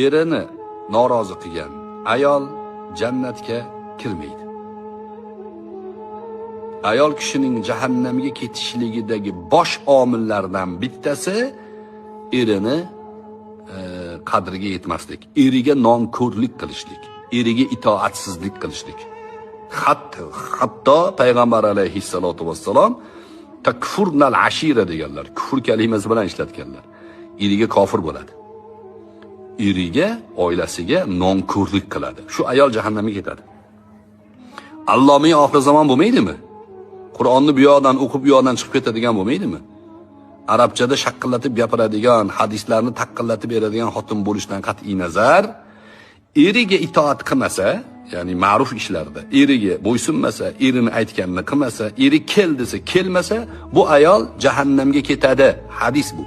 Erini norozi qilgan ayol jannatga kirmaydi. Ayol kishining jahannamga ketishligidagi bosh omillardan bittasi erini qadriga yetmaslik, eriga nonko'rlik qilishlik, eriga itoatsizlik qilishlik. Hatto payg'ambar alayhissalotu vassalom takfurnal ashira deganlar, kufr kalimasi bilan ishlatganlar. Eriga kofir bo'ladi. Eriga, oilasiga nonko'rlik qiladi. Shu ayol jahannamga ketadi. Allomiy oxir zamon bo'lmaydimi? Qur'onni bu yoqdan o'qib, bu yoqdan chiqib ketadigan bo'lmaydimi? Arabchada shaqqillatib gapiradigan, hadislarni taqillatib beradigan xotin bo'lishdan qat'iy nazar, eriga itoat qilmasa, ya'ni ma'ruf ishlarda eriga bo'ysunmasa, erini aytganini qilmasa, eri kel desa kelmasa, bu ayol jahannamga ketadi. Hadis bu.